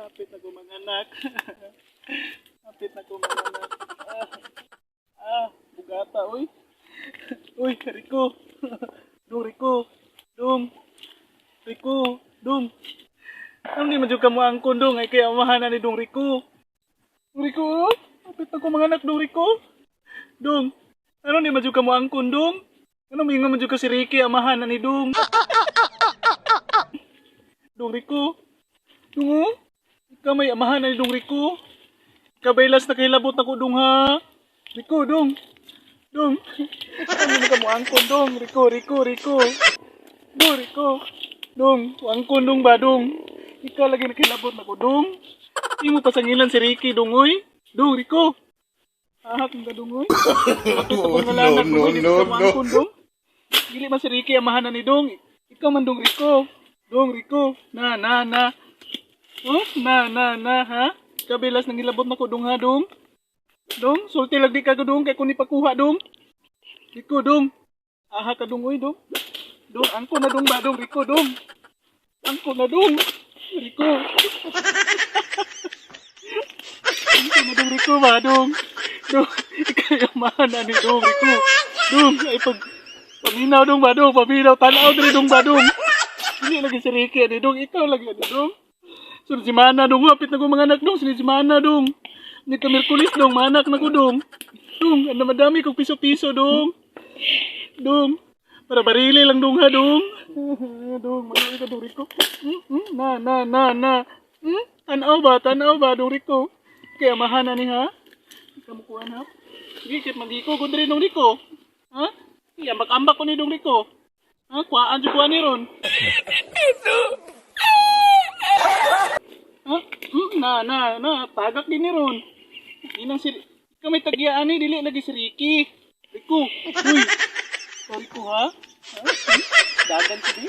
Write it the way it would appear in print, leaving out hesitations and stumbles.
Hapit na ko manganak. Hapit na ko manganak. Ah, ah, bugata, uy. Uy, Rico. Dong, Rico. Dong. Rico, dong. Ano di man jud ka mo angkon, dong, ay kaya amahan na ni Dong Rico. Dong Rico, oh. Hapit na ko manganak, Dong Rico. Dong. Ano di man jud ka mo angkon, dong? Ano mingon man jud ka si Ricky amahan na ni Dong? Dong Rico. Dong, oh. Ikaw may amahan na ni Dong Rico. Kabaylas na kahilabot ako, dong, ha. Rico, dong. Dong. Ano na ka mo angkon, dong? Rico, Rico, Rico. Dong, Rico. Dong, angkon, dong ba, dong? Ikaw lagi nakilabot na ko, dong. Imo pasangilan si Ricky, dong, oy. Dong, Rico. Ah, kung ka, dong, oy. Oh, no, no, no, no. Angkon, dong. Dili man si Ricky amahan na ni dong. Ikaw man, dong Rico. Dong Rico. Na, na, na. Oh, na, na, na, ha? Kabilas nang gilabot na ko, dong, ha, dong? Dong, sulti lang di ka ko, dong, kay kung ipakuha, dong. Rico, dong. Aha ka, dong, oy, dong. Dong, angko na, dong, ba, dong, Rico, dong. Angko na, dong. Rico. Angko na, dong, Rico, ba, dong. Dong, ikaw yung na ni dong, Rico. Dong, ay pag paminaw, dong, ba, dong, paminaw, tanaw, diri, dong, ba, dong. Hindi lagi si Ricky, ani, dong, ikaw lagi, ani, dong. Sunod si Mana, dong, hapit na ko mga anak, dong, sunod si Mana, dong. Hindi ka Merkulis, dong, manak na ko, dong. Dong, ano madami kong piso-piso, dong. Dong, para barili lang, dong, ha, dong. Dong, maluwi ka, dong, Rico. Na, na, na, na. Hmm? Tanaw ba, dong, Rico? Kaya mahana ni, ha? Kamukuan, ha? Sige, kahit mag-iko ko diri, dong, Rico. Ha? Iya, mag-ambak ko ni dong, Rico. Ha? Kuhaan jud kuhaan ni ron. Ha? Na, na, na, tagak din ni ron. Inang si ikaw may tagyaan ni, dili lagi si Ricky. Rico, uy. Sorry ko, ha? Ha? Dagan si di.